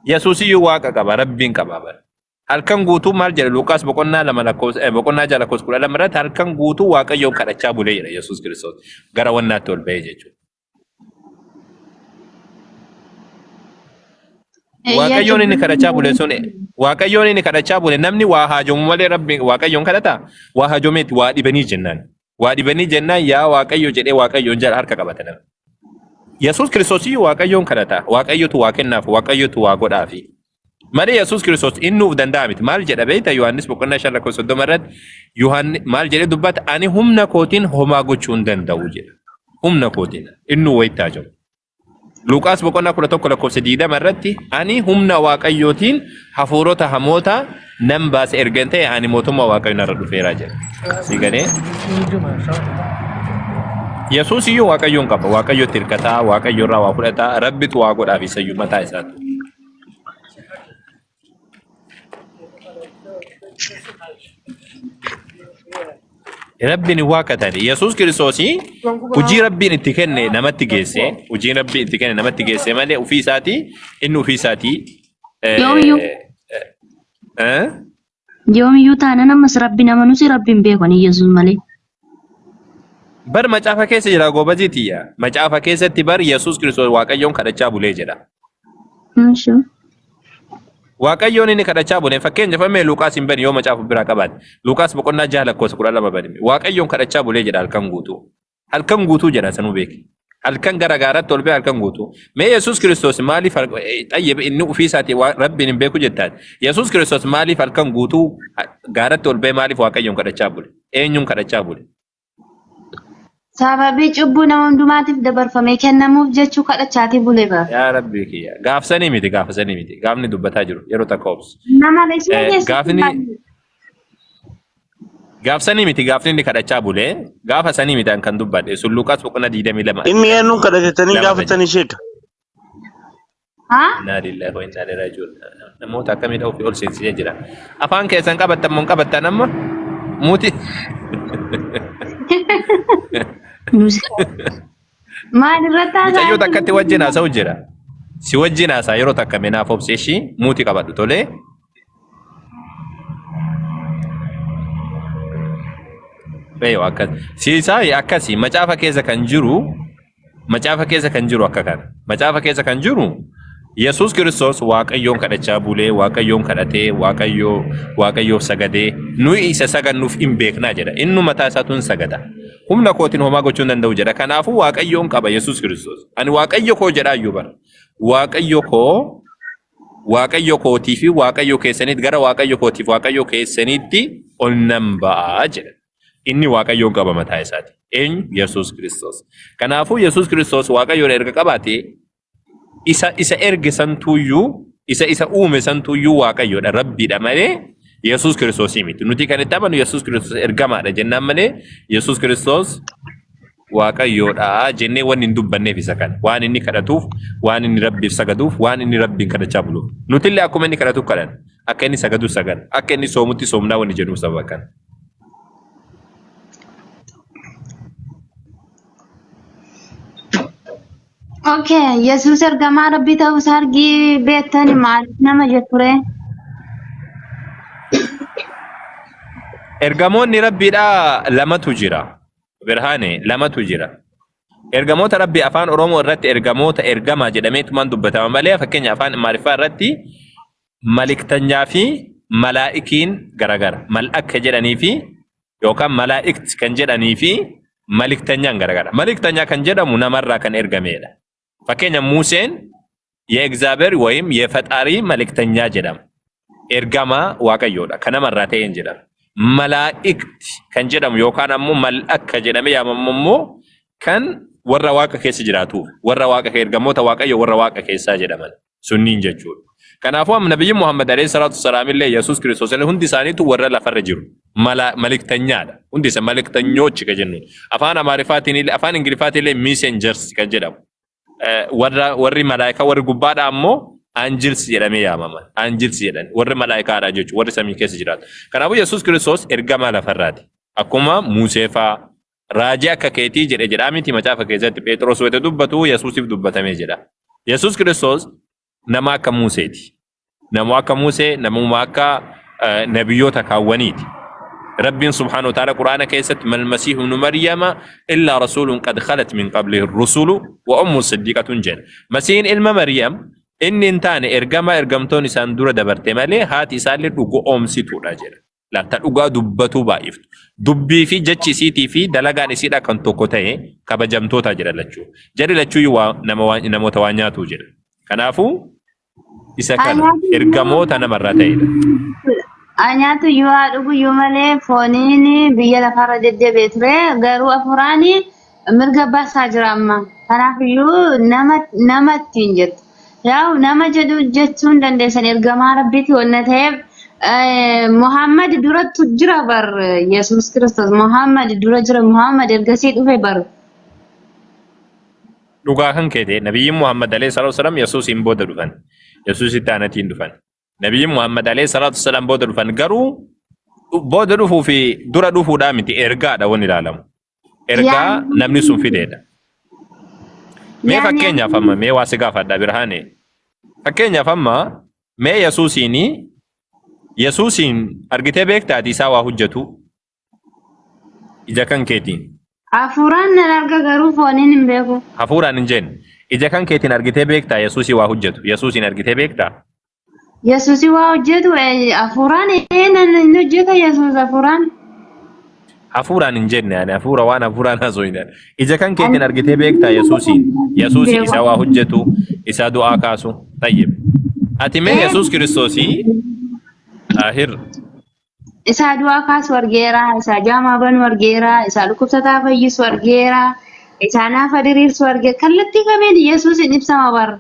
Yesuusiyyuu waaqa qaba, Rabbiin qaba bara. Halkan guutuu maal jedha Luqaas boqonnaa 2 lakkoofsa boqonnaa 6 lakkoofsa 12 irratti halkan guutuu Waaqayyoon kadhachaa bulee jedha Yesuus Kiristoos gara wannaatti ol ba'ee jechuudha. Eeyyaa Waaqayyoon inni cubbuun kadhachaa bule sun Waaqayyoon inni kadhachaa bule namni waa haajomu malee Rabbi Waaqayyoon kadhata waa haajomeeti waa dhibanii jennaan. Waa dhibanii jennaan yaa Waaqayyo jedhee Waaqayyoon jala harka qabata namni. Yesuus Kiristoos iyyuu Waaqayyoon kadhata. Waaqayyotu waa kennaaf, Waaqayyotu waa godhaafi. Malee Yesuus Kiristoos inni nuuf danda'a miti. Maal jedha beekta Yohaannis boqonnaa 5 lakkoofsa 30 irratti Yohaanni maal jedhee dubbata ani humna kootiin homaa gochuu hin danda'u jedha. Humna kootiin inni wayittaa jiru. Luqaas boqonnaa 11 lakkoofsa 20 irratti ani humna Waaqayyootiin hafuurota hamoota nan baase ergan ta'e ani mootummaa Waaqayyoo narra dhufeera jedha. Si galee? Yesuus iyyuu Waaqayyoon qaba. Waaqayyotti hirkataa, Waaqayyo irraa waa fudhataa, Rabbitu waa godhaaf isayyuu mataa isaatu. Rabbiin hin waaqatani. Yesuus Kiristoos hojii Rabbiin itti kenne namatti geesse, hojii Rabbiin itti kenne namatti geesse malee ofii isaatii inni ofii isaatii Yoomiyyuu eh, yoomiyyuu taanaan ammas Rabbi nama nusi Rabbi hin beeku ani Yesuus malee. Bar macaafa keessa jira goobazii tiyya. Macaafa keessatti bar Yesuus Kiristoos Waaqayyoon kadhachaa bulee jedha. Inshi. Waaqayyoon inni kadhachaa bulee fakkeenyaaf mee Luqaas hin bani yoo macaafa biraa qabaate. Luqaas boqonnaa 6 lakkoofsa 12 bani. Waaqayyoon kadhachaa bulee jedha halkan guutuu. Halkan guutuu jedha sanuu beeki. Halkan gara gaaratti ol ba'e halkan guutuu. Mee Yesuus Kiristoos maaliif xayyib inni ofii isaatii Rabbiin hin beeku jettaan. Yesuus Kiristoos maaliif halkan guutuu gaaratti ol ba'e maaliif Waaqayyoon kadhachaa bule? Eenyuun kadhachaa bule? Sababii cubbuu nama hundumaatiif dabarfamee kennamuuf jechuu kadhachaatii bule bar. Yaa Rabbii kiyya. Gaafsanii miti gaafasanii miti. Gaafni dubbataa jiru yeroo takka obsi. Nama ishee keessatti Gaafni gaafsanii miti gaafni inni kadhachaa bule gaafa sanii miti an kan dubbadhe sun Luqaas boqonnaa 22 Inni eenyuun kadhatettanii lama irra jira. gaafatanii sheeka. Haa? Innaa lillahi wa innaa ilaihi raaji'uun. Namoota akkamiidha ofii ol seensisee jira. Afaan keessan qabattan moo hin qabattan amma? Muuti. Maal irratti Mucayyoo haasa'aa takkatti wajjin haasa'u jira. Si wajjin haasa'a yeroo takka mee naaf obsi ishii muuti qabadhu tolee. Eeyo akkas. Siisaa akkasi macaafa keessa kan jiru Macaafa keessa kan jiru akka kana. Macaafa keessa kan jiru Yesuus Kiristoos Waaqayyoon kadhachaa bulee, Waaqayyoon kadhatee, Waaqayyoo Waaqayyoof sagadee, nuyi isa sagannuuf hin beeknaa jedha. Innu mataa isaatu hin sagada. Humna kootiin homaa gochuu hin danda'u jedha. Kanaafuu Waaqayyoon qaba Yesuus Kiristoos. Ani Waaqayyo koo jedhaa iyyuu bara. Waaqayyo koo Waaqayyo kootii fi Waaqayyo keessaniitti gara Waaqayyo kootiif Waaqayyo keessaniitti ol nan ba'a jedha. Inni Waaqayyoon qaba mataa isaati. Eenyu? Yesuus Kiristoos. Kanaafuu Yesuus Kiristoos Waaqayyoon erga qabaate isa isa erge santuuyyuu isa isa uume santuuyyuu Waaqayyoodha Rabbiidha malee Yesuus Kiristoosii miti. Nuti kan itti amanu Yesuus Kiristoos ergamaadha jennaan malee Yesuus Kiristoos Waaqayyoodha jennee wanni hin dubbanneef isa kana. Waan inni kadhatuuf, waan inni Rabbiif sagaduuf, waan inni Rabbiin kadhachaa buluuf. Nutillee akkuma inni kadhatuuf kadhanna. Akka inni sagaduuf saganna. Akka inni soomutti soomnaa wanni jennuuf sababa kana. Okay, Yesuus ergamaa Rabbii ta'uu isaa argii beektani maaliif nama jetture? Ergamoonni Rabbiidhaa lamatu jira. Birhaane lamatu jira. Ergamoota Rabbii afaan Oromoo irratti ergamoota ergamaa jedhameetumaan dubbatama malee fakkeenya afaan Amaariffaa irratti maliktanyaa fi malaa'ikiin garagara. Mal'ak jedhanii fi yookaan malaa'ikt kan jedhanii fi maliktanyaan garagara. Maliktanyaa kan jedhamu namarraa kan ergameedha. Fakkeenya Museen የእግዚአብሔር ወይም የፈጣሪ መልእክተኛ jedhama. Ergamaa Waaqayyoodha. Kan namarraa ta'een jedhama. Malaa'ikti kan jedhamu yookaan ammoo mal'akka jedhamee yaamamu immoo kan warra Waaqa keessa jiraatuuf, warra Waaqa ergamoota Waaqayyo warra Waaqa keessaa jedhaman sunniin jechuudha. Kanaafuu amma Nabiyyi Muhammad alayhi salaatu wassalaam illee Yesuus Kiristoos illee hundi isaaniitu warra lafarra jiru. Mala maliktanyaadha. Hundi isa maliktanyoochi kan jennuun. Afaan Amaariffaatiin illee afaan Ingiliffaatiin illee messengers kan jedhamu. Warra warri malaayikaa warri gubbaadhaa ammoo angels jedhamee yaamama. Angels jedhan warri malaayikaadha jechuudha warri samii keessa jiraatu. Kanaafuu Yesuus Kiristoos ergamaa lafarraati. Akkuma Musee fa'aa raajii akka keetii jedhe jedhaa miti macaafa keessatti Phexros wayita dubbatu Yesuusiif dubbatamee jedha. Yesuus Kiristoos nama akka Museeti. Namuma akka Musee, namuma akka nabiyyoota kaawwaniiti. Rabbiin subhaanahu wa ta'ala Qur'aana keessatti mal masiihu ibnu Maryama illaa rasuulun qad khalat min qablihi rusulu wa ummu siddiqatun jedha. Masiihin ilma Maryam inni hin taane ergamaa ergamtoon isaan dura dabarte malee haati isaallee dhugoomsituudha jedha. Laal ta dhugaa dubbatuu baay'iftu. Dubbii fi jechi isiitii fi dalagaan isiidha kan tokko ta'e kabajamtoota jedha lachuu. Jarri lachuuyyuu waa nama waan namoota waan nyaatuu jedha. Kanaafuu isa kana ergamoota namarraa ta'edha. Nyaatu iyyuu haa dhugu iyyuu malee fooniin biyya lafarra deddeebi'e ture garuu afuraan mirga abbaa isaa jira amma. Kanaaf iyyuu nama nama ittiin jettu. Yaa'u nama jedhu jechuu hin dandeessan ergamaa rabbiiti wanna ta'eef Muhammad durattu jira bar Yesuus Kiristoos Muhammad dura jira Muhammad ergasii dhufe bar. Dhugaa kan kee ta'e nabiyyiin Muhammad alayhi salaatu wasalaam Yesuusiin booda dhufan. Yesuusitti aanatiin dhufan. Nabiyyiin Muhammad alayhi salaatu wasalaam booda dhufan garuu booda dhufuu fi dura dhufuudhaa miti ergaadha wanni ilaalamu. Ergaa namni sun fideedha. Mee fakkeenyaaf amma mee waa si gaafadha Birhaane. Fakkeenyaaf amma mee Yesuusiin Yesuusiin argitee beektaati isaa waa hojjetu ija kan keetiin. Hafuuraan nan arga garuu fooniin hin beeku. Hafuuraan hin jenne. Ija kan keetiin argitee beektaa Yesuusii waa hojjetu. Yesuusiin argitee beektaa? Yesuusi waa hojjetu hafuuraan nan hin hojjeta Yesuus hafuuraan. Hafuuraan hin jenne ani hafuura waan hafuuraan haasofne. Ija kan keetiin argitee beektaa Yesuusiin. Yesuusi isa waa hojjetu, isa du'aa kaasu. Tayyib. Ati mee Yesuus Kiristoosii ahir Isaa du'aa kaasu argeera, isaa jaamaa banu argeera, isaa dhukkubsataa fayyisu argeera, isaa naafa diriirsu argeera. Kallattii kamiin Yesuusin ibsama bar?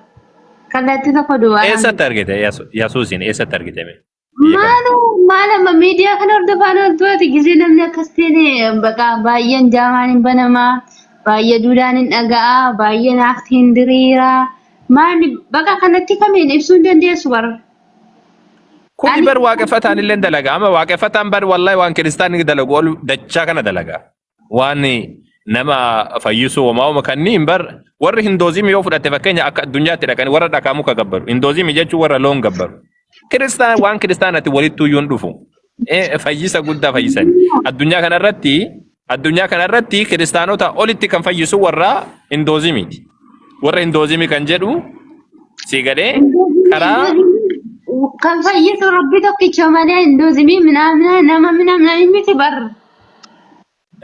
Kallattii tokko duwwaa. Eessatti argite Yesuusin eessatti argite mee? Biyya kam? Maaloo maal amma miidiyaa kana hordofaan ooltuuti gisee namni akkas ta'e baqa baay'een jaamaan hin banamaa, baay'ee duudaan hin dhaga'a, baay'ee naafti hin diriira. Maali baqa kallattii kamiin ibsuu hin dandeessu bar? Kuni Ani bar waaqeffataan illee dalaga. Amma waaqeffataan bar wallahi waan kiristaanni dalagu ol dachaa kana dalaga. Waan nama fayyisuu homaa homa kanniin bar warri hindoozimii yoo fudhatte fakkeenya akka addunyaatti dhaqanii warra dhakaa muka gabbaru. Hindoozimii jechuun warra loon gabbaru. Kiristaan waan kiristaanatti walittuu iyyuu hin dhufu. Fayyisa guddaa fayyisan. Addunyaa kanarratti kiristaanota olitti kan fayyisu warra hindoozimiiti. Warra hindoozimii kan jedhu si galee karaa kan fayyisu rabbi tokkicha malee hinduuzimii minaamina nama minaamina miti bar.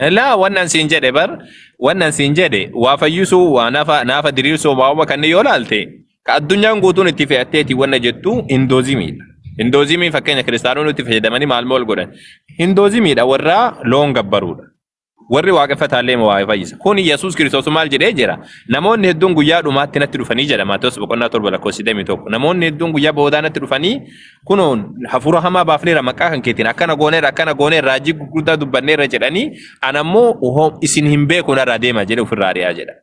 Laa wannan siin jedhe bar wannan siin jedhe waa fayyisuu waa nafa naafa diriirsuu waa uma kanneen yoo laalte ka addunyaan guutuun itti fe'atteeti wanna jettu hindoozimiidha. Hindoozimii fakkeenya kiristaanonni itti fayyadamanii maal maal godhan. Hindoozimiidha warra loon gabbaruudha. Warri waaqeffataallee waa fayyisa. Kun Yesuus Kiristoos maal jedhee jira? Namoonni hedduun guyyaa dhumaatti natti dhufanii jedha Maatewos boqonnaa 7 lakkoofsa 21. Namoonni hedduun guyyaa boodaa natti dhufanii kunoon hafuura hamaa baafneera maqaa kan keetiin akkana gooneera akkana gooneera raajii gurguddaa dubbanneerra jedhanii ana immoo isin hin beeku narraa deemaa jedhee ofirraa ari'aa jedha.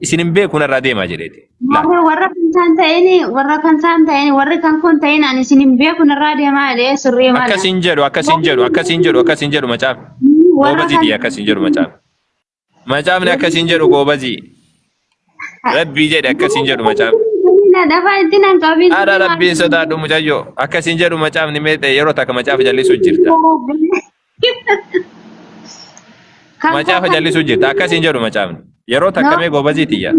Isin hin beeku narraa deemaa jedheeti. Laal. Warra kan isaan ta'in warra kan isaan ta'in warri kan kun ta'in ani isin hin beeku narraa deemaa jedhee sirrii mala. Akkas hin jedhu akkas hin jedhu akkas hin jedhu akkas hin jedhu macaafni. Warra Goobazii kan tiyya akkas hin jedhu macaafni. Macaafni akkas hin jedhu goobazii. Rabbii jedhe akkas hin jedhu macaafni. Afaan itti nan qabin. Haadha rabbiin sodaadhu mucayyoo akkas hin jedhu macaafni mee ta'e yeroo takka macaafa jallisuu jirta. Macaafa jallisuu jirta akkas hin jedhu macaafni. Yeroo takka mee goobazii tiyya.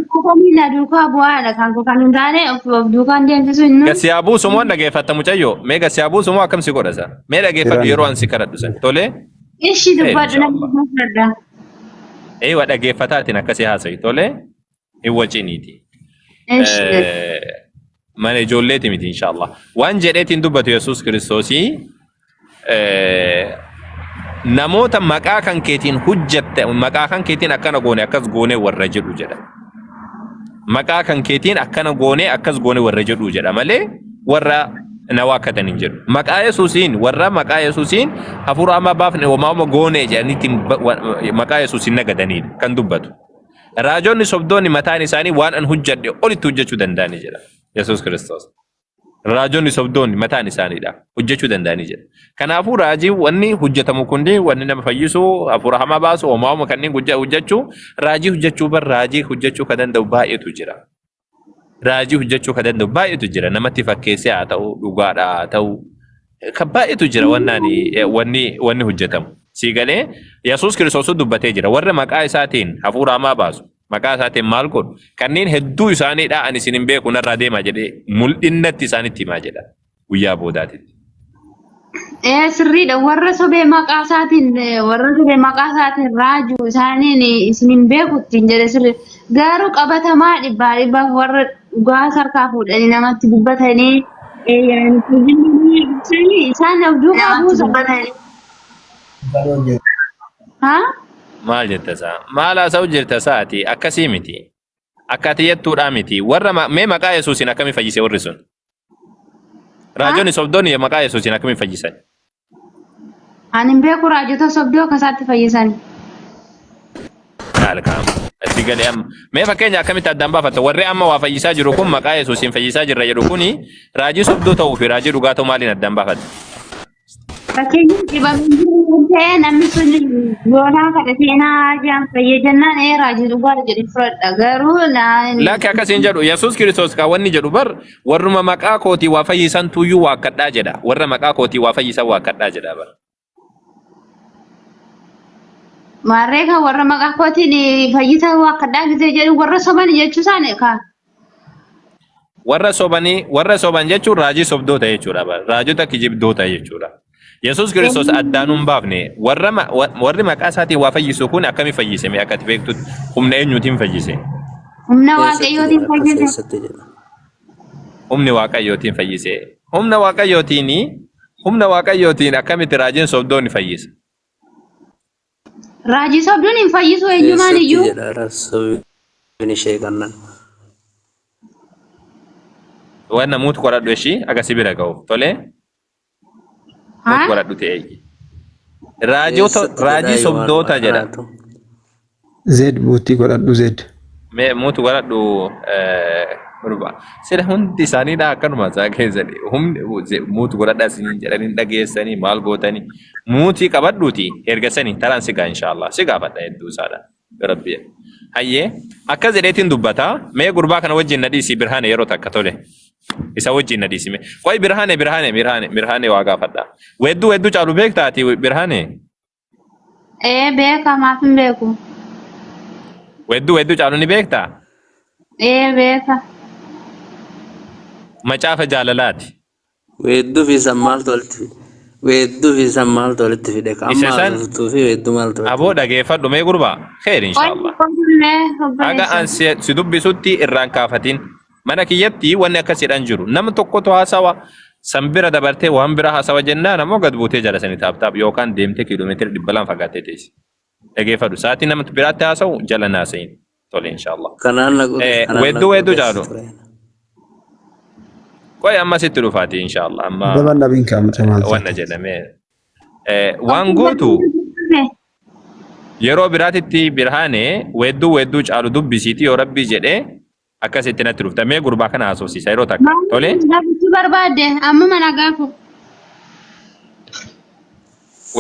Na duukaa bu'aadha kan koo kan hin taane of duukaan deemsisu hin Gasiyaa buusu moo dhageeffatta mucayyoo? Mee gasiyaa buusu moo akkam si godha sa? Mee dhageeffadhu yeroo an si kadhadhu san. Tolee? Ishi dubbadhu na Inshallah. dubbadha. Eewa dhageeffataatiin akkasii haasa'i. Tolee? Hin waciniiti. Ishi. Mana ijoolleeti miti inshallah. Waan jedheetiin dubbatu Yesuus Kiristoosii namoota maqaa kan keetiin hojjette maqaa kan keetiin akkana goone akkas goone warra jedhu jedha. Maqaa kan keetiin akkana goone akkas goone warra jedhu jedha malee warra na waakkatan hin jedhu. Maqaa Yesuusiin warra maqaa Yesuusiin hafuura hamaa baafne homaa homa goone jedhaniitiin maqaa Yesuusiin nagadaniidha kan dubbatu. Raajonni sobdoonni mataan isaanii waan an hojjedhe olitti hojjechuu danda'anii jedha Yesuus Kiristoos. Raajonni sobdoonni mataan isaaniidha hojjechuu danda'anii jedha. Kanaafuu raajii wanni hojjetamu kunniin wanni nama fayyisu hafuura hamaa baasu homaa homa kanneen hojjechuu raajii hojjechuu bar raajii hojjechuu kan danda'u baay'eetu jira. Raajii hojjechuu kan danda'u baay'eetu jira. Namatti fakkeessee haa ta'u, dhugaadha haa ta'u, kan baay'eetu jira wannaan wanni hojjetamu. Sii galee Yesuus Kiristoos dubbatee jira. Warra maqaa isaatiin hafuura hamaa baasu, maqaa isaatiin maal godhu, kanneen hedduu isaaniidha ani isin hin beeku narraa deemaa jedhee mul'innatti isaanitti himaa jedha guyyaa boodaatitti. Ee sirriidha. Warra sobee maqaa isaatiin warra sobee maqaa isaatiin raajuu isaaniin isin hin beeku ittiin jedhe sirri. Garuu qabatamaa dhibbaa dhibbaaf warra dhugaa harkaa fuudhanii namatti dubbatanii isaan of duukaa buusan. Haa? Maal jetta isaa? Maal haasa'u jirta isaati? Akkasii miti. Akka ati jettuudhaa miti. Warra mee maqaa Yesuusiin akkamii fayyise warri sun? Raajonni sobdoonni maqaa Yesuusiin akkamiin fayyisan? Ani hin beeku raajota sobduu akka isaatti fayyisan. Kaalkaam. Itti galee amma. Mee fakkeenya akkamitti addaan baafatta? Warri amma waa fayyisaa jiru kun maqaa Yesuusiin fayyisaa jirra jedhu kuni raajii sobduu ta'uu fi raajii dhugaa ta'uu maaliin addaan baafatta? Fakkeenyaaf dhibamee jiru yoo ta'e namni sun yoonaa kadhatee naa haajaan fayyee jennaan ee raajii dhugaadha jedhee fudhadha. Garuu naa Lakki akkasiin jedhu Yesuus Kiristoos kan wanni jedhu bar warruma maqaa kootii waa fayyisan tuyyuu waakkadhaa jedha. Warra maqaa kootii waa fayyisan waakkadhaa jedha bar. Maarree kan warra maqaa kootiin fayyisaa waakkadhaa gisee jedhu warra soban jechuu isaanii kaa. Warra sobanii warra soban jechuun raajii sobdoota jechuudha bar. Raajota kijibdoota jechuudha. Yesuus Kiristoos addaan hin baafne warra warri maqaa isaatiin waa fayyisu kun akkami fayyise mee akka ati beektutti humna eenyuutiin fayyise? Humna Eessatti waaqayyootiin jedha akkas fayyise. eessatti jedha. Humni waaqayyootiin fayyise. Humna waaqayyootiin humna waaqayyootiin akkamitti raajiin sobdoonni fayyisa? Raajii sobduun hin fayyisu eenyumaan Eessatti iyyuu. jedha rasobni ishee kannan. Waan namoota qoradhu ishii akka si bira ga'uuf tolee muut Haa? qoradhu ta'e. Raajota Eessatti jedha raajii waanuma sobdoota jedha. kanaatu. Zed buutii godhadhu Zed. Mee muut qoradhu gurbaa. Sila hundi isaaniidha akkanuma isaa keessanii humni muut godhadhaa isiniin jedhanii dhageessanii maal gootanii muutii qabadhuuti erga sanii taraan si gaa inshaallah si gaafadha hedduu isaadha. Rabbi hayyee akkas jedheetiin dubbata mee gurbaa kana wajjin na dhiisi birhaane yeroo takka tole isa wajjin na dhiisi mee qoy birhaane birhaane birhaane birhaane waa gaafadha weedduu weedduu caalu beektaa ati birhaane Ee beeka maaf hin beeku. weedduu weedduu caalu ni beektaa Ee beeka. macaafa jaalalaati Weedduu fi san maaltu walitti fide? Weedduu fi san maaltu walitti fide? Ka Isa amma san haasoftuu fi weedduu maaltu walitti aboo fide? dhageeffadhu mee gurbaa kheer Qoy inshaallah qoy haga obboleessa. an si dubbisutti irraan kaafatin mana kiyyatti wanni akkasiidhaan jiru nama tokkotu haasawa san bira dabartee waan bira haasawa jennaan ammoo gad buutee jala sanii taaptaap yookaan deemtee kiiloomeetira 200 fagaattee teessi dhageeffadhu sa'aatii nama biraatti haasawu jala naasayin tole inshaallah Kanaan na godhe kanaan na weedduu weedduu godhe caalu ture. qoy amma sitti dhufaati inshaallah amma Daban dhabiin kaa'amte maal wanna taate? jedhamee waan gootu yeroo biraatitti birhaane weedduu weedduu caalu dubbisiiti yoo rabbii jedhee akkasitti natti dhufta mee gurbaa kana haasofsiisa yeroo takka Maal tole gaafachuu barbaadde ammuma na gaafu.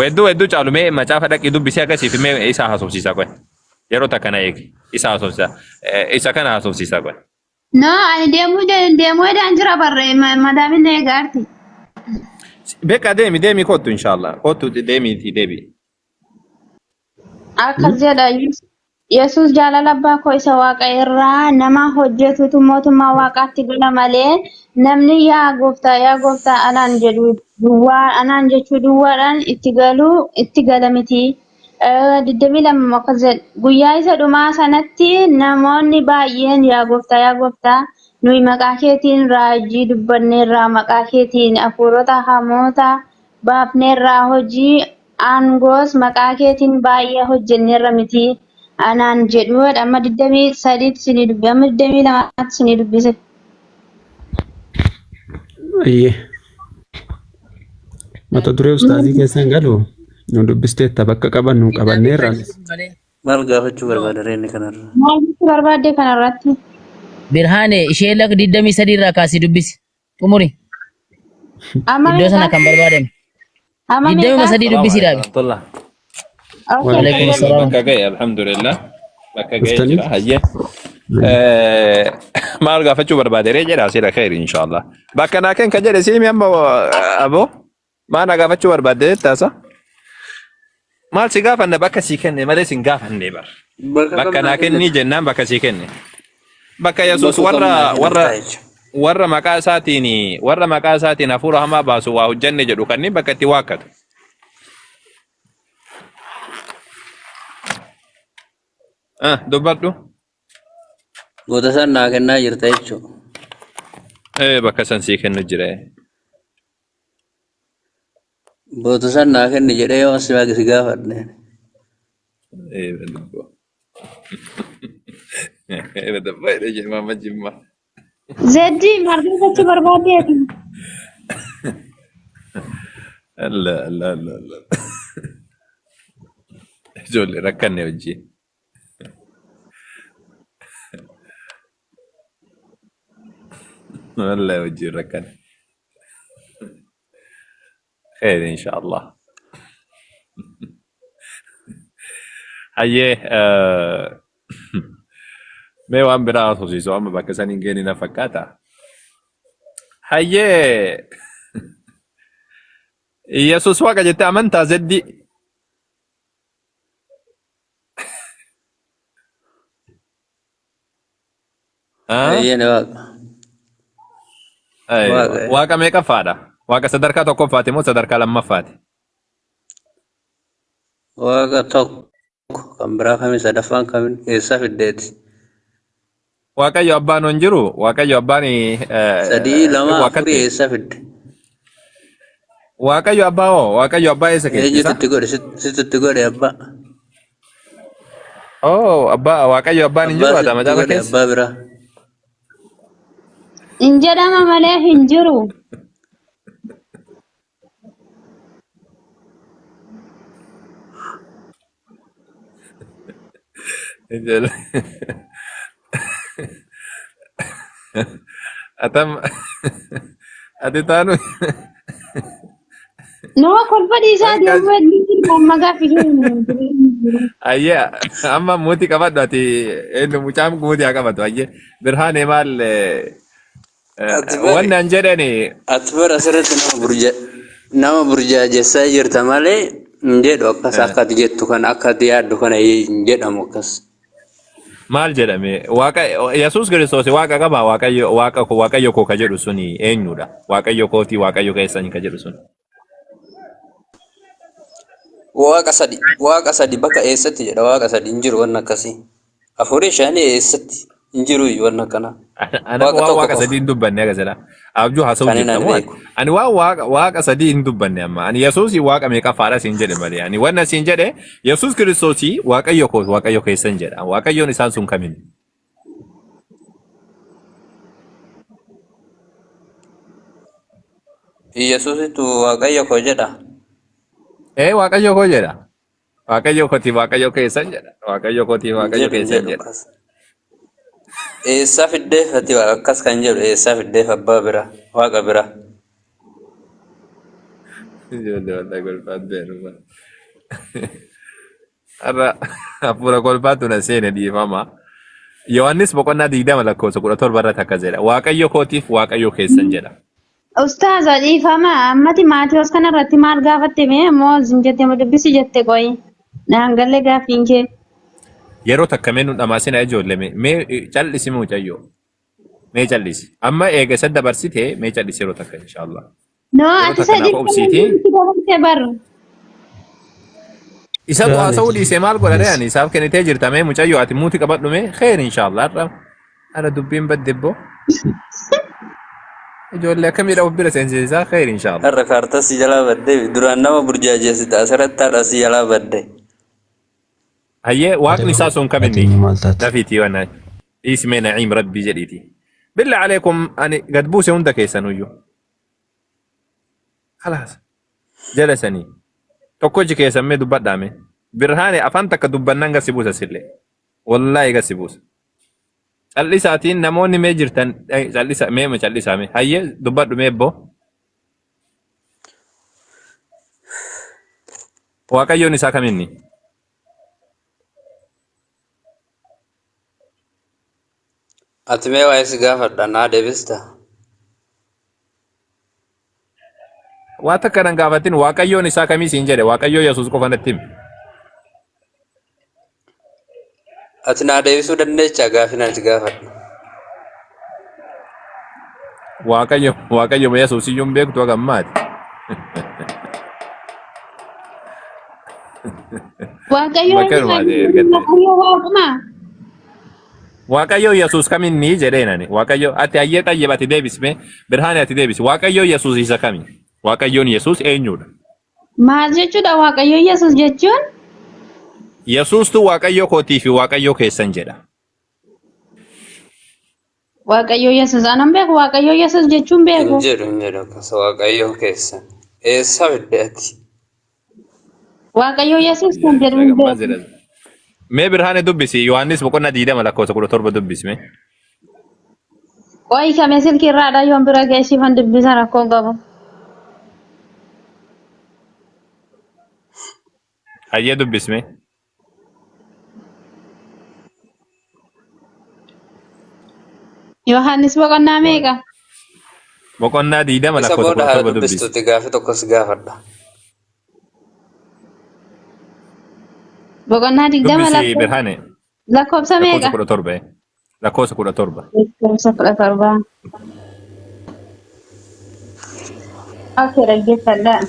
weedduu weedduu caalu mee macaafa dhaqii dubbisii akkasiif mee isa haasofsiisa qoy yeroo takka na eegi isa haasofsiisa isa kana haasofsiisa qoy No, ani deemuu deemuu edaan jira barre madaamin na eegaarti. Beqa deemi deemi kottu inshallah kottu deemiitii deebi. Akkas jedha Yesuus jaalala abbaa koo isa waaqa irraa nama hojjetutu mootummaa waaqaatti gala malee namni yaa gooftaa yaa gooftaa anaan jedhu duwwaa anaan jechuu duwwaadhaan itti galuu itti gala miti. 22 akkas jedha guyyaa isa dhumaa sanatti namoonni baay'een yaa gooftaa yaa gooftaa nuyi maqaa keetiin raajii dubbanneerraa maqaa keetiin hafuurota hamoota baafneerraa hojii aangoos maqaa keetiin baay'ee hojjenneerra miti anaan jedhu amma 23 tti isinii dubbi amma 22 tti isinii dubbise. Ayyee. Mata duree ustaazii keessan galu nu dubbisteetta bakka qabannu qabanneerra. Maal gaafachuu barbaada reenni kanarra? Maal jechuu barbaadde kanarratti? Birhaane ishee lak 23 irraa kaasii dubbisi. Xumuri. Amma Iddoo sana meeqa? kan barbaadame. Amma Digdamuma meeqa? sadii dubbisi dhaabi. Warahmatullah. Okay. Waalaikum salaam. Bakka ga'e alhamdulillah. Bakka ga'e Dhuftanii? jira hayyee. Maal gaafachuu barbaade ree jedha sila khayri inshallah. Bakka naa kenn kan jedhe siimi amma aboo maal na gaafachuu barbaadde jettaasa? Maal si gaafanne bakka sii kenne malee sin gaafanne bar. Bakka Bakka kam naa naa kennii kennita? jennaan bakka sii kenne. Bakka Yesuus Bakka kam warra naa warra kennita jechuudha. warra maqaa isaatiin warra maqaa isaatiin hafuura hamaa baasu waa hojjenne jedhu kanneen bakka itti waakkatu. Ah, dubbadhu. Goota san naa kennaa jirta jechuudha. Eh, bakka san sii kennu jira. Goota san naa kenni jedhee yoo si si gaafadhe. Eh, dubbo. Eh, dubbo jedhee jimma amma jimma. Zeddi maal gaafachuu barbaaddeeti? Allah, Allah, Allah, Allah. Ijoollee rakkanne wajjin. Wallahi wajjin rakkanne. Kheer inshallah. Hayyee mee waan biraa haasofsiisu amma bakka san hin geenye na fakkaata. Hayyee Yesuus waaqa jettee amantaa zeddii. Ah? Eeyyeen waaqa. Aywa. Waaqa. Waaqa meeqaffaadha? Waaqa sadarkaa tokkoffaati moo sadarkaa lammaffaati? Waaqa tokko kan biraa kami sadaffaan kami eessaa fiddeeti? Waaqayyo abbaan hin jiru. Waaqayyo abbaan Sadii lama afurii waaqatti. eessaa fidde? Waaqayyo abbaa hoo? Waaqayyo abbaa eessa Eenyutu keessa? itti godhe? Situ itti godhe abbaa. Oh, abbaa Waaqayyo abbaan hin Abbaa jiru situ ata itti macaafa godhe keessa. abbaa biraa. Hin jedhama malee hin jiru. Atam ati taanu Nama kolfa dhiisaa deemuu hedduun amma gaaffii keenya. ayyee amma muutii qabadhu ati eenyu mucaan muutii haa qabatu ayyee birhaane maal Ati bari wanni an jedhani ati bara asirratti nama burja nama burjaajessaa jirta malee hin jedhu akkas akka ati jettu kana akka ati yaaddu kana hin jedhamu akkas. Maal jedhame waaqa Yesuus Kiristoos waaqa qaba waaqayyo waaqa koo waaqayyo koo ka jedhu suni eenyudha waaqayyo kootii waaqayyo keessan ka jedhu sun. Waaqa sadi waaqa sadi bakka eessatti jedha waaqa sadi hin jiru wanni akkasii. Afurii shanii eessatti hin jiru iyyuu wanni akkanaa. Ana Waaqa waan tokko waaqa qofa sadii hin dubbanne aga jedha. Abjuu haasa'u kan hin jirta ani moo ati? beeku. Ani waan waaqa waaqa sadii hin dubbanne amma. Ani Yesuusii waaqa meeqaffaadha siin jedhe malee. Ani wanna siin jedhe Yesuus Kiristoosii waaqayyo koo waaqayyo keessan jedha. Waaqayyoon isaan sun kamin? Yesuusitu waaqayyo koo jedha. Ee waaqayyo koo jedha. Waaqayyo kooti waaqayyo keessan jedha. Waaqayyo kooti Hin waaqayyo jedhu hin keessan jedhu jedha. akkas. Eessaa fiddeef ati waaqa akkas kan jedhu eessaa fiddeef abbaa bira waaqa bira. Ijoollee wallahi kolfaan beeruma. Har'a hafuura kolfaatu na seene dhiifama. Yohaannis boqonnaa 20 lakkoofsa 17 irratti akkas jedha. Waaqayyo kootiif waaqayyo keessan jedha. Ustaaza dhiifama ammati Maatiyos kana irratti maal gaafatte mee moo zim jette moo dubbisi jette qoyi. Naan galle gaaffiin kee. Yeroo takka mee nu dhamaasina ijoollee mee mee callisi mucayyoo. Mee callisi. Amma eega isa dabarsite mee callisi yeroo takka inshaallah. No Yeroo ati takka isa naaf obsiiti. dirqama dabarsite bar. Isa Birhaane haasa'uu dhiisee maal godha yes. ani isaaf kennitee jirta mee mucayyoo ati muuti qabadhu mee kheer inshaallah har'a ana dubbiin badde boo ijoollee akkamiidha of bira seensisaa kheer inshaallah. Har'a kaartaa si jalaa baddee duraan nama burjaajeessita asirratti har'a si jalaa badde. Hayyee waaqni isaa sun Ati kaminni immoo maal taate? dafiitii waan dhiisi mee naciim rabbii jedhiiti. Billa aleekum ani gad buuse hunda keessanuyyuu. Khalaas jala sanii tokkochi keessan mee dubbadhaa mee. Birhaane afaan takka dubbannaan gad si buusa sillee. Wallaahi gad si buusa. Callisaatiin namoonni mee jirtan callisa mee callisaa mee hayyee dubbadhu mee ebboo. Waaqayyoon isaa kaminni? Ati mee waa'ee si gaafadha naa deebista. Waa takka nan gaafatin Waaqayyoon isaa kamii siin jedhe Waaqayyoo Yesuus qofa natti himi. Ati naa deebisuu dandeechaa gaafii nan si gaafadha. Waaqayyo Waaqayyo Yesuus iyyuu hin beektu haga ammaati. Waaqayyo Bakka eenyudha? dhumaati ergatte. Waaqayyo waaquma. Waaqayyo Yesuus kaminni jedheen ani. Waaqayyo ati hayyee xayyib ati deebisme Birhaane ati deebisi. Waaqayyo Yesuus isa kami? Waaqayyoon Yesuus eenyudha? Maal jechuudha Waaqayyo Yesuus jechuun? Yesuustu Waaqayyo kootii fi Waaqayyo keessan jedha. Waaqayyo Yesuus anan beeku Waaqayyo Yesuus jechuun Hin beeku. jedhu hin jedhu akkas Waaqayyo keessan. Eessa fidde ati? Waaqayyo Yesuus kan jedhu hin Maal beeku. jedha? Mee Birhaane dubbisi Yohaannis boqonnaa 20 lakkoofsa 17 dubbisi mee. Qo'i kamee silkii irraadha yoon bira geessifan dubbisa rakkoo qabu. Hayyee dubbisi mee. Yohaannis boqonnaa meeqa? Boqonnaa 20 Isa lakkoofsa booda haa 17 dubbisi. dubbistuuti gaafii tokko si gaafadha. Boqonnaa 20 Dubbisi Birhaane lakkoofsa lakkoofsa meeqa? 17. Lakkoofsa 17. Lakkoofsa 17. Okay, dhaggeeffadhaa.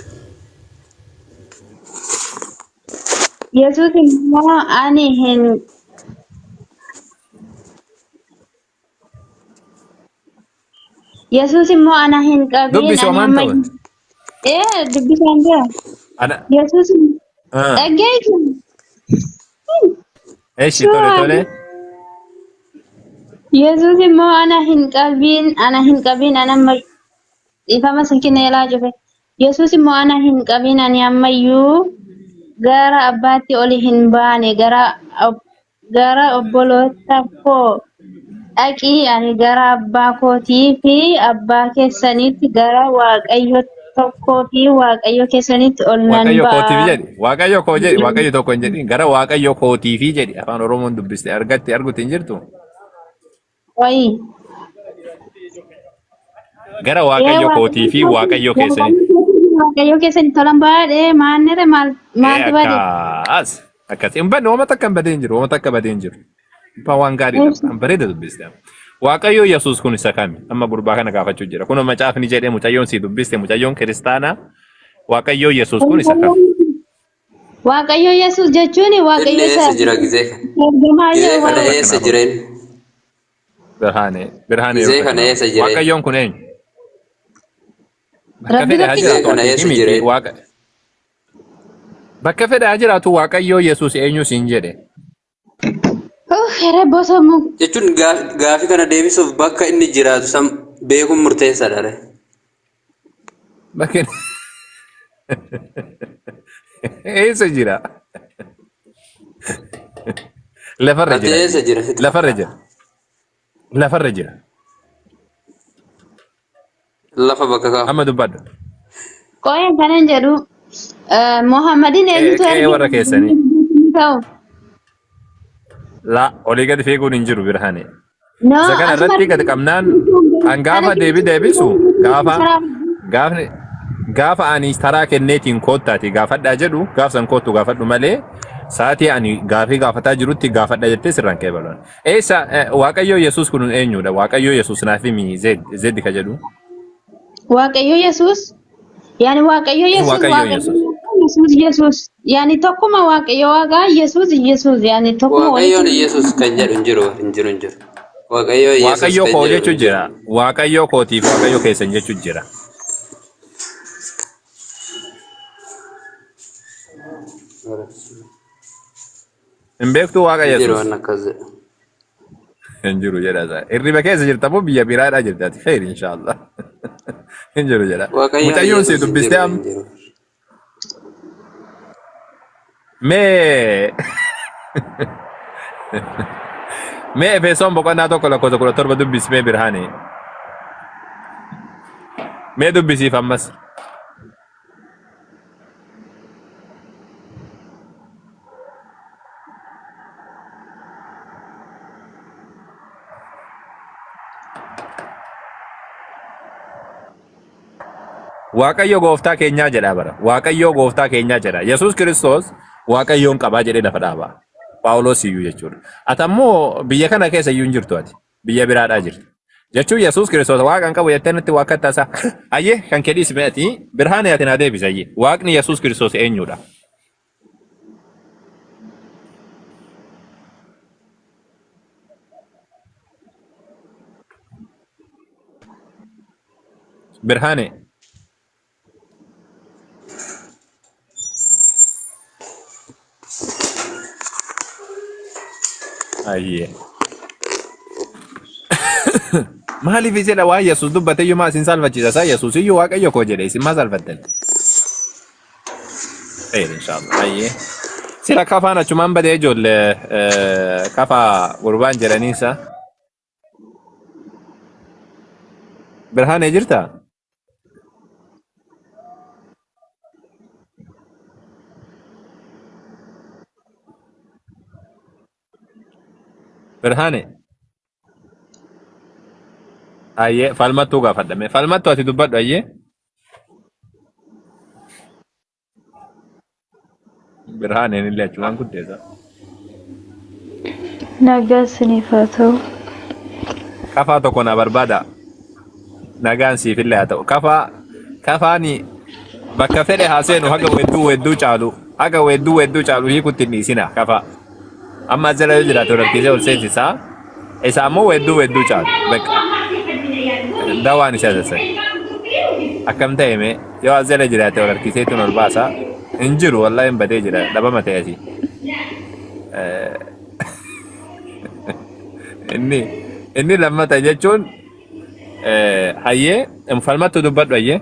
Yesuus immoo ani hin Yesuus immoo ana hin qabiin Dubbisi ani homaan amma ta'u. ee dubbisaan jira. Ana. Yesuus Ah. dhaggeessu. Eshi tole tole. Yesuus immoo ana hin qabiin ana hin qabiin ana amma dhiifama silkiin eelaa cufe. Yesuus immoo ana hin qabiin ani ammayyuu gara abbaatti oli hin baane gara gara obboloota koo dhaqii ani gara abbaa kootii fi abbaa keessaniitti gara Waaqayyo tokkoo fi Waaqayyo keessaniitti ol nan Waaqayyo ba'a. kootiif jedhi. Waaqayyo koo jedhi. Waaqayyo tokko hin jedhin. Gara Waaqayyo kootiifi jedhi. Afaan Oromoon dubbiste argatti argutti hin jirtu. Wayi. Gara Ee Waaqayyo kootii fi Waaqayyo keessanitti. Waaqayyo keessanitti tolan baadhee maannere maal Ee maaltu bade? akkas. Akkas. Hin badne wama takka hin badee hin jiru. Wama takka badee hin jiru. Abbaa waan gaariidha. An bareeda dubbiste. Waaqayyo Yesuus kun isa kami? Amma gurbaa kana gaafachuu jira. Kun macaafni jedhee mucayyoon sii dubbiste mucayyoon kiristaanaa. Waaqayyo Yesuus kun isa kami? Waaqayyo Yesuus jechuun Inni Waaqayyo isa eessa jira gizee kana? ergamaa Gizee kana Waaqayyo. eessa jira inni? Birhaane. Birhaane Gizee yeroo kana kana. eessa jira inni? Waaqayyoon kun eenyu? Bakka Rabbi fedhe haa tokkicha. Gizee jiraatu kana ati eessa himiti jira inni? waaqa. Bakka fedhe haa jiraatu Waaqayyo Yesuus eenyu siin jedhe. Uff, Rabbi osoo mu Jechuun gaafii kana deebisuuf bakka inni jiraatu san beekuun murteessaadha. Re. Bakka eessa jira? Lafarra Ati jira. eessa jira sitti Lafarra fakkaata? jira. Lafarra jira. Lafa bakka kaa'u. Amma dubbadhu. Qo'een kanan jedhu Muhammadin eenyutu Qe'ee erge warra keessanii. ta'u. La olii gadi fiiguun hin jiru Birhaane. No, Isa kana asuma irratti gadi qabnaan an gaafa deebi deebisu gaafa gaafni gaafa ani taraa kenneetiin koottaati gaafadhaa jedhu gaaf san koottu gaafadhu malee sa'aatii ani gaafii gaafataa jirutti gaafadha jettee sirraan kee baluun. Eessa Waaqayyoo Yesuus kun eenyudha? Waaqayyoo Yesuus naaf himi Zed ka jedhu. Waaqayyo Yesuus yaani Waaqayyo Yesuus Waaqayyoo Waaqayyo Yesuus. Yesuus Yesuus yaani tokkuma Waaqayyo Waaqaa Yesuus Yesuus yaani tokkuma Waaqayyoon walitti Yesuus kan jedhu hin jiru hin jiru hin jiru. Waaqayyoo Yesuus Waaqayyoo kan koo jedhu jechuu hin jiru. jira. Waaqayyoo kootiif Waaqayyoo keessan jechuu jira. Hin beektuu Waaqa Hin jiru Yesuus? waan akkas jedhu. Hin jiru jedha isaa. Hirriba keessa jirta moo biyya biraadhaa jirta ati? Kheyr inshaallah. Hin jiru jedha. Waaqayyoon Mucayyoon si Yesuus hin dubbistee jiru amma hin jiru. mee mee Efesoon boqonnaa 1 lakkoofsa 17 dubbisi mee Birhaane. Mee dubbisiif ammas. Waaqayyo gooftaa keenyaa jedha bara. Waaqayyo gooftaa keenyaa jedha. Yesuus Kiristoos Waaqayyoon qabaa jedhee lafa dhaaba. Phaawulos iyyuu jechuudha. Ati ammoo biyya kana keessa iyyuu hin jirtu ati. Biyya biraadhaa jirti. Jechuun Yesuus Kiristoos Waaqa hin qabu jettee nutti waakkattaa isaa. Ayyee kan kee dhiisime ati Birhaane ati naa deebisi ayyee. Waaqni Yesuus Kiristoos eenyudha? Birhaane. Ayyee. Maaliif isin waan Yesuus dubbate iyyuu maa isin saalfachiisa isaa Yesuus iyyuu Waaqayyo koo jedhe isin maa saalfattan? Khayr inshallah. Ayyee. Sila kafaan achumaan badee ijoollee kafaa gurbaan jedhaniinsa. Birhaanee jirtaa? Birhaane. Ayyee falmattuu gaafadhame. Falmattuu ati dubbadhu ayyee. Birhaaneen illee achumaan guddeessa. Nagaa isiniif haa ta'u. Kafaa tokko na barbaada. Nagaan siif illee haa ta'u. Kafaa kafaani bakka fedhe haa seenu haga weedduu weedduu caalu haga weedduu weedduu caalu hiikutti hin dhiisina kafaa. Amma as jala yoo jiraate ol harkisee ol seensisaa. Isa ammoo weedduu weedduu caalu. Bakka dawaan isa sassan. Akkam ta'e mee yoo as jala jiraate ol harkisee tun ol baasa. Hin jiru wallahi hin badee jira dhabama ta'e asii. Inni inni lammata jechuun hayyee falmattu dubbadhu hayyee.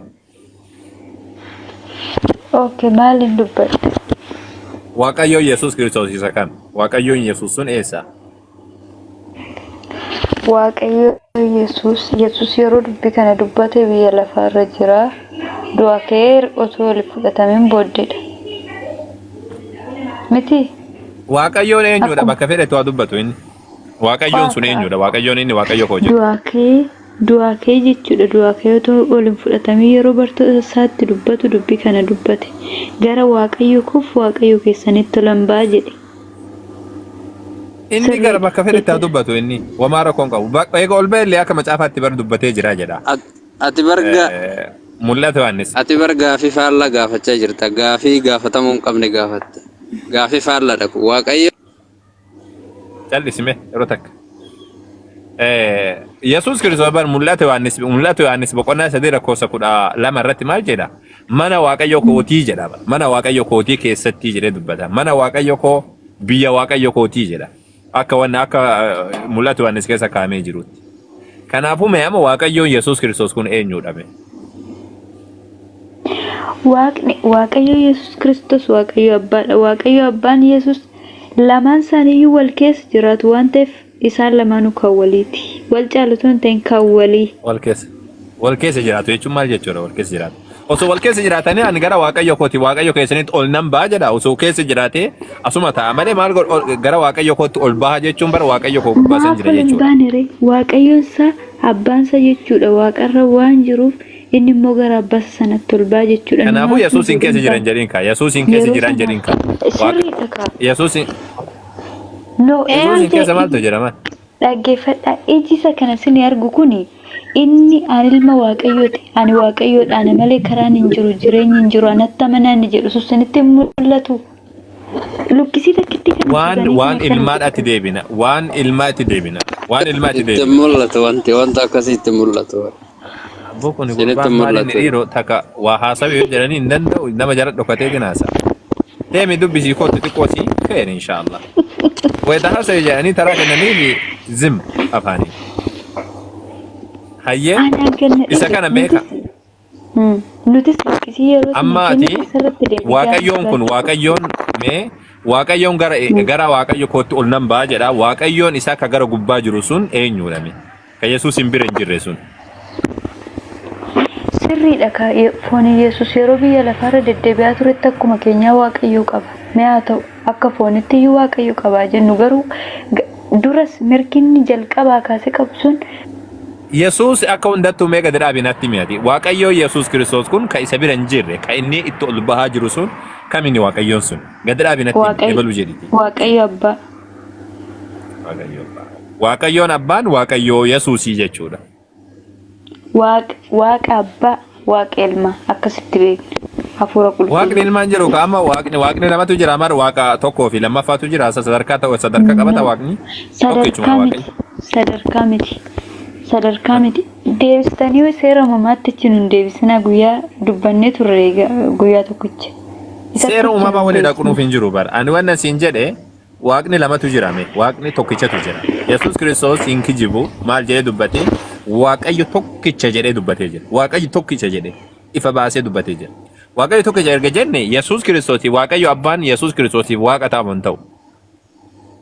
Okay, maalin dubbadhe? Waaqayyoon Yesuus Kiristoos isa kam? Waaqayyoon Yesuus sun eessa? Waaqayyo Yesuus Yesuus yeroo dubbii kana dubbate biyya lafaa irra jira. Du'a ka'ee otoo ol fudhatamin booddeedha. Miti? Waaqayyoon eenyudha Akkuma bakka fedhetu haa dubbatu inni. Waaqayyoon sun Waaqa eenyudha? Waaqayyoon inni Waaqayyo koo jedhu. du'aa ka'ee Du'aa ka'e jechuudha. Du'aa ka'ee otoo ol hin fudhatamin yeroo bartoota isaatti dubbatu dubbii kana dubbate. Gara Waaqayyo koof Waaqayyo keessanitti olan ba'a jedhe. Inni gara Sirriidha bakka fedhetti haa jechuudha. dubbatu inni. Wamaa rakkoo hin qabu. Eega ol ba'e illee akka macaafaatti bar dubbatee jira jedha. Ati bar ga Mul'ata Yohaannis. ati bar gaafii faallaa gaafachaa jirta. Gaafii gaafatamuu hin qabne gaafatta. Gaafii faallaadha kun. Waaqayyo Cal'isi mee yeroo takka. Yesuus Kiristoos bar mul'ata Yohaannis mul'ata Yohaannis boqonnaa 3 lakkoofsa 12 irratti maal jedha? Mana Waaqayyo kootii jedha. Mana Waaqayyo kootii keessatti jedhee dubbata. Mana Waaqayyo koo biyya Waaqayyo kootii jedha. Akka wanna akka mul'ata Yohaannis keessa kaa'amee jirutti. Kanaafuu mee amma Waaqayyoon Yesuus Kiristoos kun eenyudha mee? Waaqni Waaqayyo Yesuus Kiristoos Waaqayyo Abbaadha. Waaqayyo Abbaan Yesuus Lamaan isaaniiyyuu wal keessa jiraatu waan ta'eef isaan lamaanuu kan waliiti. Wal caalu otoo hin ta'in kan walii. Wal keessa. Wal keessa jiraatu jechuun maal jechuudha wal keessa jiraatu? Osoo wal keessa jiraatanii ani gara Waaqayyo kooti Waaqayyo keessanitti ol nan ba'a jedha. Osoo keessa jiraatee asuma ta'a malee maal godhu gara Waaqayyo kootti ol baha jechuun bara Waaqayyo koo gubbaa san Maaf jira ol hin jechuudha. baane ree? Waaqayyoon isaa abbaan isaa jechuudha waaqarra waan jiruuf Inni immoo gara abbaa isa sanatti ol ba'a jechuudha. Nu Kanaafuu maaltu nu Yesuusiin godhe keessa hin jiran baane. jedhiin kaa. Yesuusiin keessa Yeroo jiran jedhiin sanaaf kaa. Waaqa sirriidha kaa. Yesuusiin No Yesuusiin ija keessa maaltu jira maal? dhaggeeffadhaa iji isa kana isin argu kuni inni ani ilma waaqayyooti ani waaqayyoodha ana malee karaan hin jiru jireenyi hin jiru anatti amanaa inni jedhu sun isinitti hin mul'atu. Luqqisii takkittii kana Waan fidanii waan kana akkana ilmaadhaatti jedhu. deebina. Waan ilmaatti deebina. Waan ilmaatti Itti deebina. mul'atu wanti wanta akkasii itti mul'atu. Abboo kun Isinitti gurbaan maal inni mul'atu. dhiiroo takka waa haasawu yoo jedhanii hin danda'u nama jala dhokatee jinaasa. Deemi dubbisii kootu xiqqoo sii feene inshaallah. Wayita haasawu jedhanii taraa kennanii zim afaanii. Hayyee Anaan kan na isa dhibe kana meeqa? nutis Nutis luqqisii yeroo sana Amma ati kennu asirratti deebitee Waaqayyoon kun gaafachuu Waaqayyoon mee Waaqayyoon gara gara Waaqayyo kootti ol nan ba'a jedha. Waaqayyoon isaa ka gara gubbaa jiru sun eenyuudha mee? Ka Yesuus hin bira hin jirre sun. Sirriidha kaa foon Yesuus yeroo biyya lafaarra deddeebi'aa turetti akkuma keenyaa Waaqayyoo qaba. Mee haa ta'u akka foonitti iyyuu Waaqayyo qabaa jennu garuu duras mirginni jalqabaa kaasee qabu sun Yesuus akka hundattuu mee gadi dhaabi natti himi ati. Waaqayyoo Yesuus Kiristoos kun ka isa bira hin jirre, ka inni itti ol bahaa jiru sun kamini Waaqayyoon sun? Gadi dhaabi natti himi, Waaqayyo ebaluu jedhiti. Waaqayyo Abbaa. Waaqayyo Abbaa. Waaqayyoon Abbaan Waaqayyoo Yesuusii jechuudha. Waaq, Waaqa Abbaa, Waaqa Ilmaa akkasitti beekna. Hafuura Waaqni Qulqulluu. ilmaan jiru ka amma waaqni waaqni lamatu jira amar waaqa tokkoo fi lammaffaatu jira isa sadarkaa ta'u sadarkaa qabata No. waaqni tokkichuma Sadarkaa miti. waaqayyo. Sadarkaa miti. Sadarkaa miti. Deebistanii seera uumamaatti achi nun deebisinaa guyyaa dubbannee turre egaa guyyaa tokkicha. Isatti Seera achi uumamaa nun wali dhaqunuuf deebisina. hin jiru bara. Ani wannan siin jedhe Waaqni lamatu jira mee? Waaqni tokkichatu jira. Yesuus Kiristoos hin kijibu maal jedhee dubbate? Waaqayyo tokkicha jedhee dubbatee jira. Waaqayyo tokkicha jedhee ifa baasee dubbatee jira. Waaqayyo tokkicha erga jenne Yesuus Kiristoosiif Waaqayyo Abbaan Yesuus Kiristoosiif Waaqa ta'amu hin ta'u.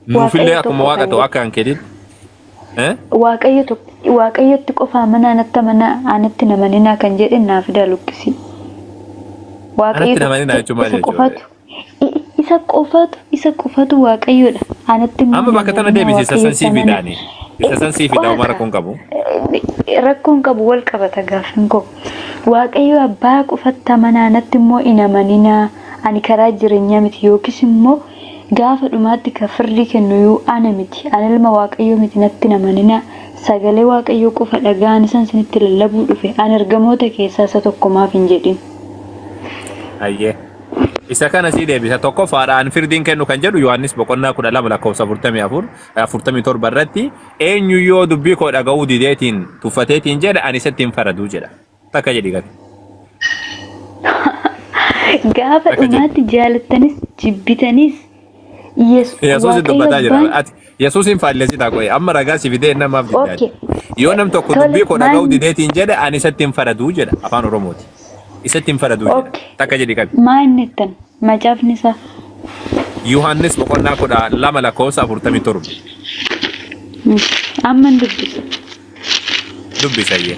Nuufillee Waaqayyo akkuma tokko Waaqa kan ta'u jedhu. akka kan keetitti. Eh? Waaqayyo tokko Waaqayyotti qofa amanaa anatti amanaa anatti hin amaninaa kan jedhe naa fidaa luqqisii. Waaqayyo Anatti hin amaninaa tokkicha jechuun maal isa jechuudha? qofatu Isa qofatu isa qofatu Waaqayyoodha. Anatti immoo Amma hin bakka tana amaninaa deebisi isa san Waaqayyotti sii amanaa. fidaani. Isa san sii fida homaa Waaqa rakkoon qabu. rakkoon qabu wal qabata gaaffiin koo. Waaqayyo abbaa qofatti amanaa anatti immoo hin amaninaa ani karaa jireenyaa miti yookiis immoo gaafa dhumaatti kan firdii kennu iyyuu ana miti ani ilma Waaqayyoo miti natti hin amaninaa sagalee Waaqayyoo qofa dhaga'aan isan isinitti lallabuu dhufe ani ergamoota keessaa isa tokko maaf hin jedhin. Hayyee. Isa kana sii deebisa. Tokkoffaadhaan firdiin kennu kan jedhu Yohaannis boqonnaa 12 lakkoofsa 44 47 irratti eenyu yoo dubbii koo dhaga'uu dideetiin tuffateetiin jedha ani isatti hin faraduu jedha. Takka jedhi gati. Gaafa Takka jedhi. dhumaatti jaalattanis jibbitanis Yesu Yesuusin Waaqayyo dubbataa jira. abbaan Ati Yesuusin faallesitaa qo'e amma ragaa si fidee namaaf diddaati. okay Yoo nam tokko tole dubbii koo dhaga'uu maal dideetiin jedhe ani isatti hin faraduu jedha afaan Oromooti. Isatti hin faraduu jedha. okay Takka jedhi qabi. maa inni ittan macaafni isaa Yohaannis boqonnaa 12 lakkoofsa 47 Amma hin dubbisa. dubbisayyee.